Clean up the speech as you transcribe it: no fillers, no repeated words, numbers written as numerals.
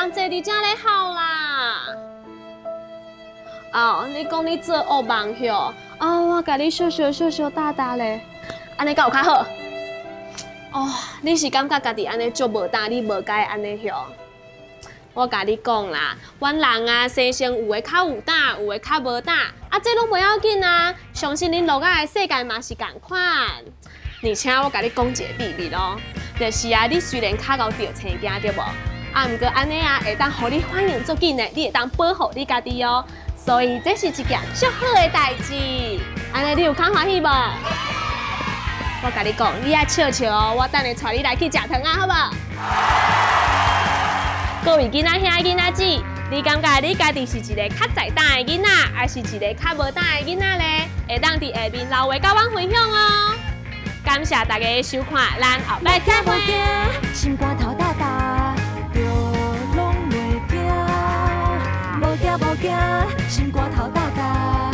人坐佇遮咧哭啦。哦，你講你做惡夢吼？哦，我共你相相相相搭搭咧，按呢敢有較好？哦，你是感覺家己按呢足無膽，你無該按呢吼？我共你講啦，阮人啊，生性有的較有膽，有的較無膽，啊，這攏袂要緊啊。相信恁樂仔的世界嘛是仝款。而且我共你講一个秘密哦，就是啊，你雖然較𠢕著青驚對無？啊，毋過按呢啊，會當予你反應足緊的，你會當保護你家己哦。所以這是一件足好的代誌。按呢你有較歡喜無？我共你講，你愛笑笑哦，我等下帶你來去食糖仔，好無？各位囡仔兄、囡仔姊，你感覺你家己是一个較在膽的囡仔，還是一个較無膽的囡仔咧？會當佇下面留話佮阮分享哦。感謝大家的收看，咱後擺再會。心肝頭大大，就攏袂驚，無驚無驚，心肝頭大大。